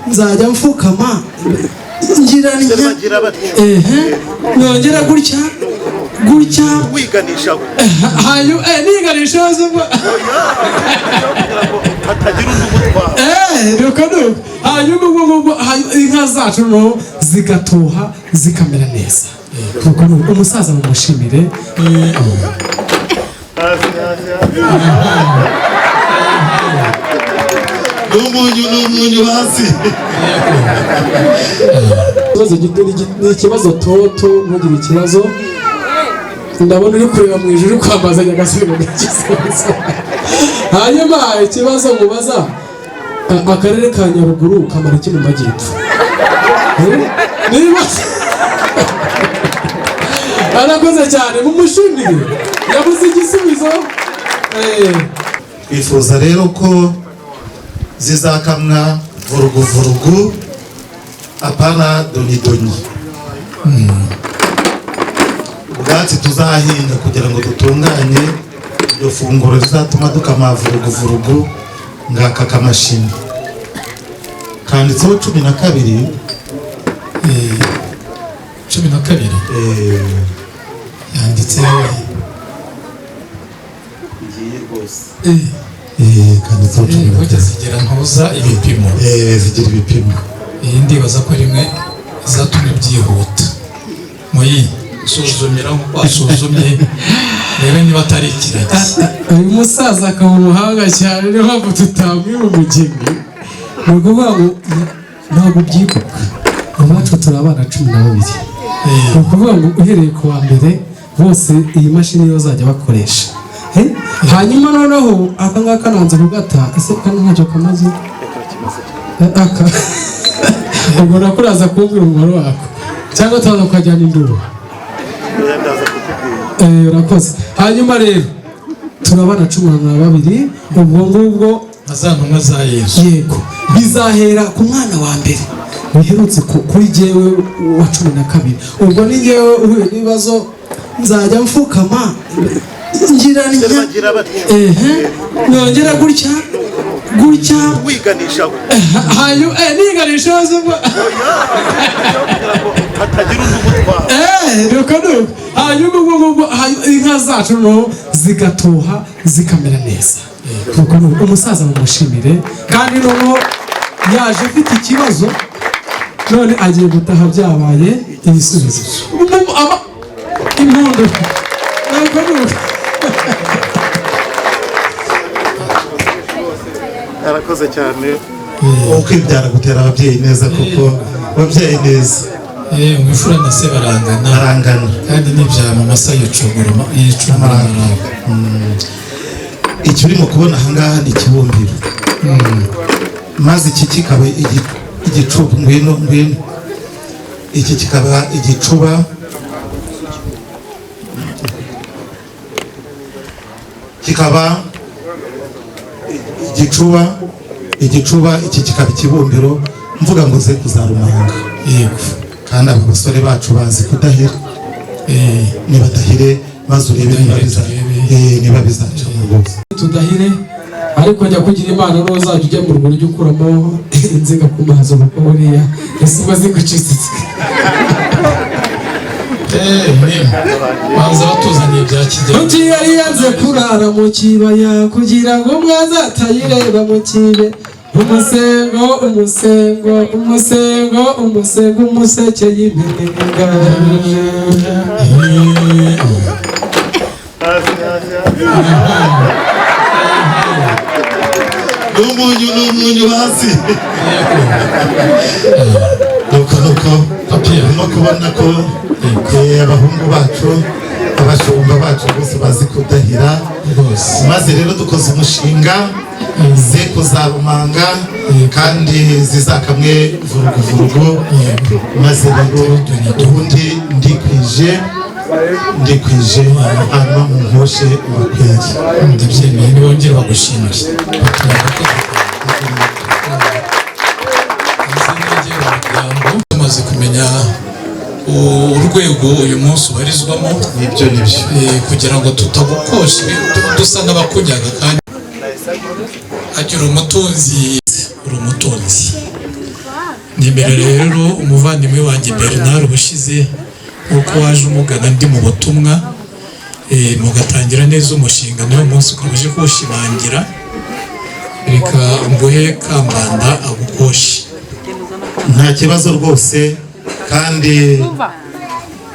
Nzajya mfukama ngira ntya. Bagira batya. Ehe, nongera gutya gutya. Wiganishaho. Hanyuma niganisha hose ubwo. Kugira ngo hatagira undi ugutwara. Nuko nuko, hanyuma ubwo ngubwo, hanyuma inka zacu noneho zigatoha, zikamera neza. Nuko nuko, umusaza mumushimire. Hasi, hasi, hasi. N'umunyu, n'umunyu hasi. Ikibazo gito ni ikibazo toto, ntugire ikibazo. Ndabona uri kureba mu ijuru, uri kwambaza Nyagasani ngo igisubizo. Hanyuma ikibazo mubaza: akarere ka Nyaruguru kamara iki mu majyepfo? Niba arakoze cyane, mumushimire, yabuze igisubizo. Twifuza rero ko zizakamwa vuruguvurugu, apana donidoni. Ubwatsi tuzahinga kugira ngo dutunganye iryo funguro rizatuma dukama vuruguvurugu, ngaka kamashini kanditseho 12. 12. Yanditseho. Ngiye rwose. Kanditseho 12. Burya zigira ntuza ibipimo. Zigira ibipimo. Iyi ndibaza ko rimwe izatumye byihuta muyi suzumira nk'uko wasuzumye, rebe niba atari ikiragi. Uyu musaza akaba umuhanga cyane, niyo mpamvu tutamwiba umugeni. Ni ukuvuga ngo ntabwo ubyibuka, iwacu turi abana 12. Ni ukuvuga ngo uhereye ku wa mbere, bose iyi mashini niyo bazajya bakoresha. Hanyuma noneho aka ngaka nanze kugata. Ese kano ntacyo kamaze? Aka ubwo nako uraza kumbwira umumaro wako, cyangwa turaza kukajyana induba. Ndaza kukubwira. Urakoze. Hanyuma rero turabana 12, ubwo ngubwo. Nka za ntumwa za Yesu. Yego, bizahera ku mwana wa mbere biherutse kuri jyewe wa 12. Ubwo ni jyewe uhuye n'ibibazo, nzajya mfukama ngira ntya. Bagira batya. Ehe, nongera gutya gutya. Wiganishaho. Hanyuma niganisha hose ubwo. Kugira ngo hatagira undi ugutwara. Nuko nuko, hanyuma ubwo ngubwo, hanyuma inka zacu noneho zigatoha, zikamera neza. Nuko nuko, umusaza mumushimire. Kandi noneho yaje afite ikibazo, none agiye gutaha byabaye ibisubizo. Impundu. Nuko nuko. Arakoze cyane. Ukwibyara gutera ababyeyi neza, kuko ababyeyi neza. Imfura na se barangana. Barangana. Kandi n'ibya mama se yicungura yicungura amaranga. Icyo urimo kubona ahangaha ni ikibumbiro, maze iki kikaba igicuba. Ngwino, ngwino. Iki kikaba igicuba, kikaba igicuba, igicuba. Iki kikaba ikibumbiro. Mvuga ngo ze kuzarumanga. Kandi aba basore bacu bazi kudahira. Nibadahire, maze urebe niba niba bizacamo rwose. Tudahire, ariko njya kugira imana n'uzajya ujya mu rwuri, ujya ukuramo inziga ku mazi, kuko buriya ese uba zigucitse. Banza batuzaniye ibya kijyambere. Uti yari yanze kurara mu kibaya kugira ngo umwanzi atayireba mu kibe. Umusengo, umusengo, umusengo, umusengo, umuseke y'impinga. Hasi, hasi, hasi. N'umunyu, n'umunyu hasi. Nuko nuko. Papier. Urimo kubona ko abahungu bacu, abashumba bacu bose bazi kudahira. Rwose. Maze rero dukoze umushinga ze kuzarumanga kandi zizakamwe vuruguvurugu. Maze rero ubundi ndikwije, ndikwije, hanyuma munkoshe ubakwiriye. Ndabyemeye, nibongere bagushimire. Umuryango tumaze kumenya urwego uyu munsi ubarizwamo. Nibyo, nibyo. Kugira ngo tutagukosha dusa n'abakunyaga, kandi agira umutunzi, uri umutunzi. Nimero rero, umuvandimwe wanjye Bernard, ubushize nk'uko waje umugana ndi mu butumwa, mugatangira neza umushinga, n'uyu munsi ukaba uje kuwushimangira, reka mbuhe Kambanda agukoshe. Nta kibazo rwose, kandi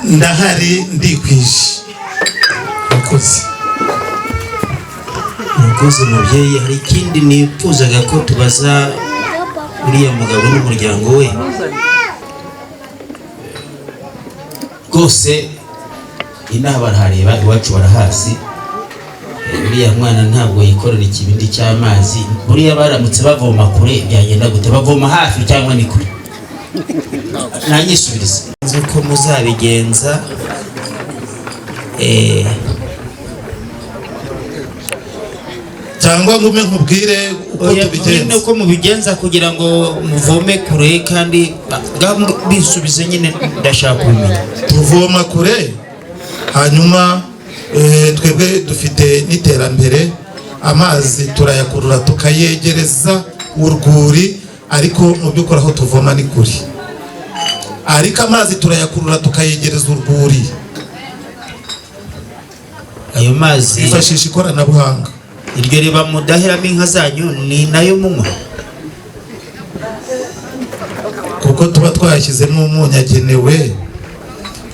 ndahari, ndikwije. Murakoze. Murakoze mubyeyi. Hari ikindi nifuzaga ko tubaza uriya mugabo n'umuryango we. Rwose inaha barahareba, iwacu barahazi. Uriya mwana ntabwo yikorera ikibindi cy'amazi. Buriya baramutse bavoma kure byagenda gute? Bavoma hafi cyangwa ni kure? Nanyisubiriza nzi uko muzabigenza. Cyangwa ngume nkubwire uko Oya, tubigenza? Nyine uko mubigenza kugira ngo muvome kure, kandi bisubize nyine, ndashaka kubimenya. Tuvoma kure, hanyuma twebwe dufite n'iterambere, amazi turayakurura tukayegereza urwuri, ariko mu by'ukuri aho tuvoma ni kure, ariko amazi turayakurura tukayegereza urwuri. Ayo mazi Twifashisha ikoranabuhanga. Iryo riba mudahiramo inka zanyu ni nayo munywa? Kuko tuba twayashyizemo umunyu agenewe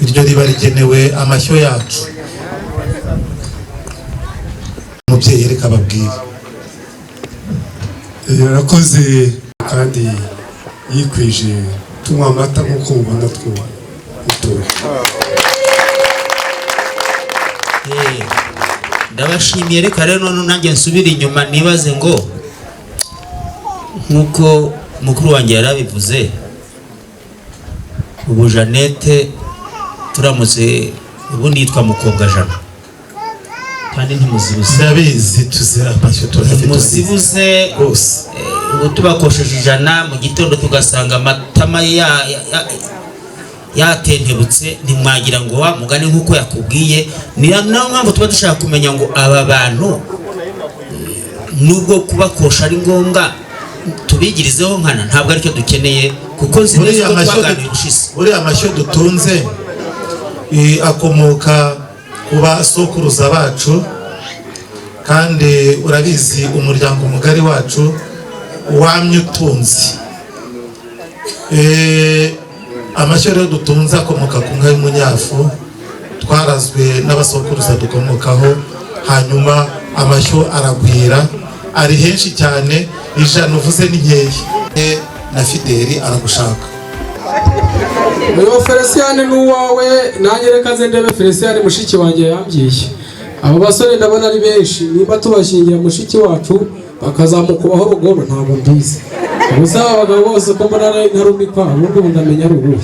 iryo riba, rigenewe amashyo yacu. Umubyeyi, reka ababwire. Yarakoze kandi yikwije, tunywa amata nk'uko mubona twutuwe. Ndabashimiye. Reka rero none nanjye nsubire inyuma nibaze ngo nk'uko mukuru wanjye yarabivuze, ubu Jeannette turamutse, ubundi yitwa Mukobwa Jana, kandi ntimuzibuze. Ndabizi, tuzi amashyo turayafite. Ntimuzibuze. Rwose. Ubu tubakosheje 100 mu gitondo tugasanga amatama yatentebutse, ntimwagira ngo wa mugani nk'uko yakubwiye. Ni nayo mpamvu tuba dushaka kumenya ngo aba bantu, nubwo kubakosha ari ngombwa, tubigirizeho nkana, ntabwo aricyo dukeneye, kuko nzi neza Buriya ko amashyo twaganiriye ubushize. Buriya amashyo dutunze akomoka ku basokuruza bacu, kandi urabizi umuryango mugari wacu wamye utunze. Amashyo rero dutunze akomoka ku nka y'umunyafu twarazwe n'abasokuruza dukomokaho, hanyuma amashyo aragwira, ari henshi cyane, 100 uvuze ni nkeya. Na Fideli aragushaka. Uyu Felicien ni uwawe, nanjye reka nze ndebe Felicien mushiki wanjye yambwiye. Abo basore ndabona ari benshi, niba tubashyingira mushiki wacu bakazamukubaho urugoro ntabwo mbizi. Gusa aba bagabo bose uko mbona ari ntarumikwa, ubundi ubu ndamenya ari ubuhe.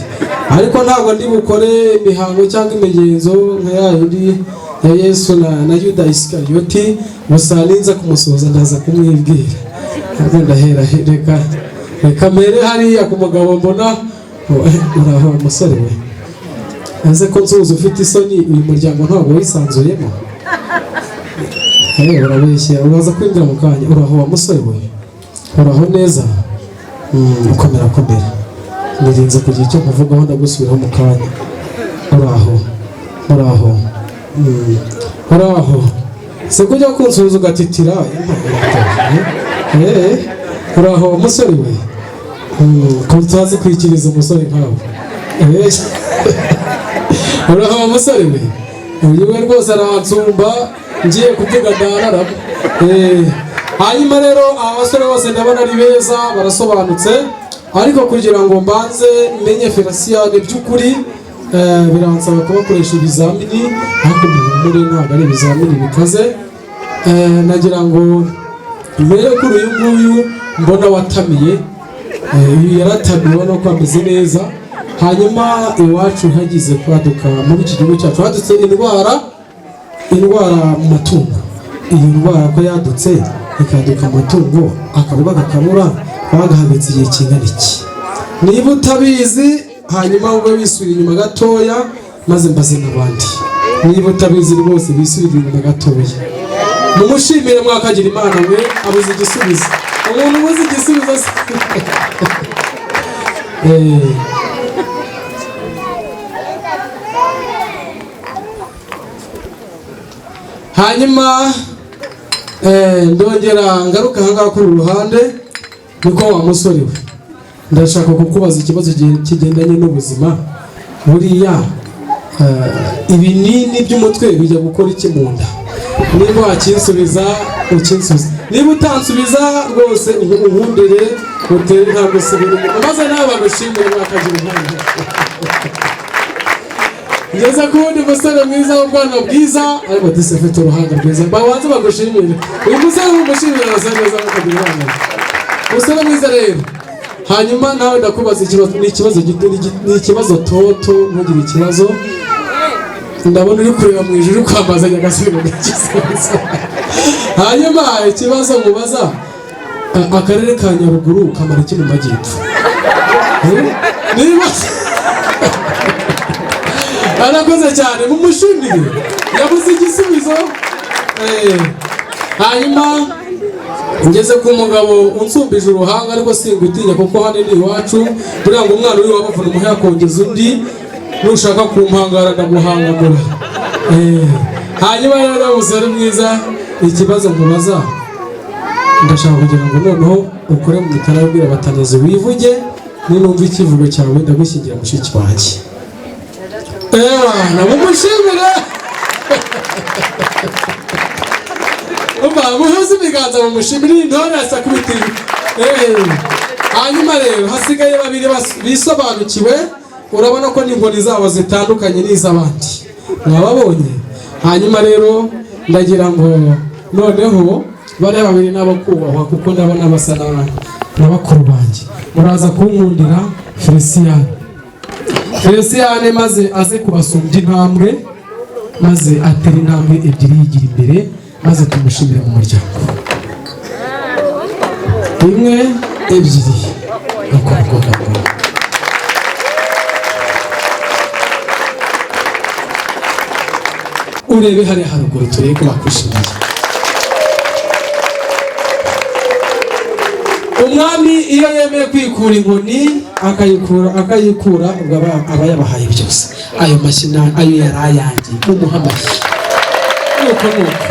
Ariko ntabwo ndi bukore imihango cyangwa imigenzo nka ya yindi ya Yesu na Yuda Isikariyoti, gusa ninza kumusuhuza ndaza kumwibwira. Ntabwo ndahera, reka mpere hariya ku mugabo mbona. Uraho musore we? Ese ko nsuhuza ufite isoni, uyu muryango ntabwo wisanzuyemo? Urabeshya, uraza kwinjira mu kanya. Uraho wa musore we? Uraho neza? Komera komera, nirinze kugira icyo nkuvugaho, ndagusubiraho mu kanya. Uraho, uraho, uraho. Se kujya kunsuhuza ugatitira? Uraho wa musore we? Ko utazi kwikiriza umusore nkawe? Uraho wa musore we? Uyu we rwose aransumba, ngiye kuvuga ndararama. Hanyuma rero aba basore bose ndabona ari beza, barasobanutse, ariko kugira ngo mbanze menye Felicien by'ukuri, biransaba kubakoresha ibizamini, ariko muhumure ntabwo ari ibizamini bikaze. Nagira ngo mbere kuri uyu nguyu mbona watamiye, uyu yaratamiye, ubona ko ameze neza. Hanyuma iwacu hagize kwaduka, muri iki gihugu cyacu hadutse indwara mu matungo. Iyi ndwara ko yadutse ikaduka mu matungo, akabwa kakabura, bagahagaritse igihe kingana iki? Niba utabizi, hanyuma ube wisubira inyuma gatoya, maze mbaze n'abandi. Niba utabizi rwose wisubire inyuma gatoya. Mumushimire, mwakagira Imana mwe, abuze igisubizo. Umuntu ubuze igisubizo se? Hanyuma ndongera ngaruka ahangaha kuri uru ruhande, niko wa musore we, ndashaka kukubaza ikibazo kigendanye n'ubuzima. Buriya ibinini by'umutwe bijya gukora iki mu nda? Niba wakinsubiza ukinsubiza, niba utansubiza rwose unkundire utere intambwe usubire inyuma, maze nawe bagushimire mwakagira impamvu. Ngeze ku wundi musore mwiza w'ubwana bwiza, ariko disi afite uruhanga rwiza, babanze bagushimire. Uyu musore mumushimire, arasa neza mwakagira impamvu. Musore mwiza rero, hanyuma nawe ndakubaza ikibazo, ni ikibazo gito, ni ikibazo toto, ntugire ikibazo. Ndabona uri kureba mu ijuru kwambaza Nyagasani ngo gisubizo. Hanyuma ikibazo mubaza, akarere ka Nyaruguru kamara iki mu majyepfo? Niba arakoze cyane mumushimire, yabuze igisubizo. Hanyuma ngeze ku mugabo unsumbije uruhanga, ariko singutinya kuko hano ni iwacu. Buriya ngo umwana uri wabavuna umuhe akongeza undi, nushaka kumpangara ndaguhangamura. Hanyuma rero musore mwiza, ikibazo nkubaza, ndashaka kugira ngo noneho ukore mu mitara y'ubwira abatanazi wivuge, ninumva ikivugo cyawe ndagushyingira mushiki wanjye. Ewa, namumushimire. Umva, muhuze ibiganza mumushimire, intore asakubita. Hanyuma rero hasigaye babiri bisobanukiwe, urabona ko n'inkoni zabo zitandukanye n'iz'abandi, mwababonye. Hanyuma rero ndagira ngo noneho bariya babiri nabo kubahwa, kuko ndabona basa na bakuru banjye. Muraza kunkundira Felicien, Felicien maze aze kubasumbya intambwe, maze atera intambwe ebyiri yigira imbere, maze tumushimire mu muryango. Rimwe, ebyiri, nuko. Urebe hariya haruguru turebe ko bakwishimiye. Umwami iyo yemeye kwikura inkoni akayikura, ubwo aba yabahaye byose. Ayo mashyi ayo yari ayanjye, mumuhe amashyi. Nuko nuko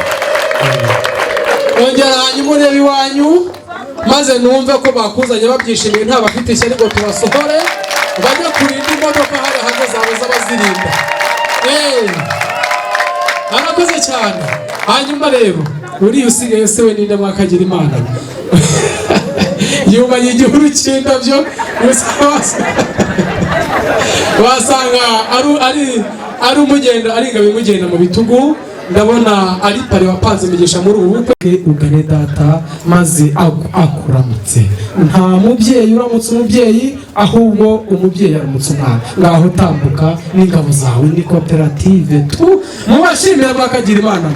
ongera hanyuma urebe iwanyu, maze numve ko bakuzanye babyishimiye, nta bafite ishyari ngo tubasohore bajye kurinda imodoka hariya hanze zawe z'abazirinda. Arakoze cyane. Hanyuma rero uriya usigaye se we ninde mwakagira Imana? Yubanye igihuru cy'indabyo, wasanga ari umugenda, ari ingabo imugenda mu bitugu. Ndabona ari pari wapanze imigisha muri ubu bukwe. Ugane data maze akuramutse. Nta mubyeyi uramutse umubyeyi, ahubwo umubyeyi aramutse umwana. Ngaho tambuka n'ingabo zawe, ni koperative tu mubashimira mwakagira Imana.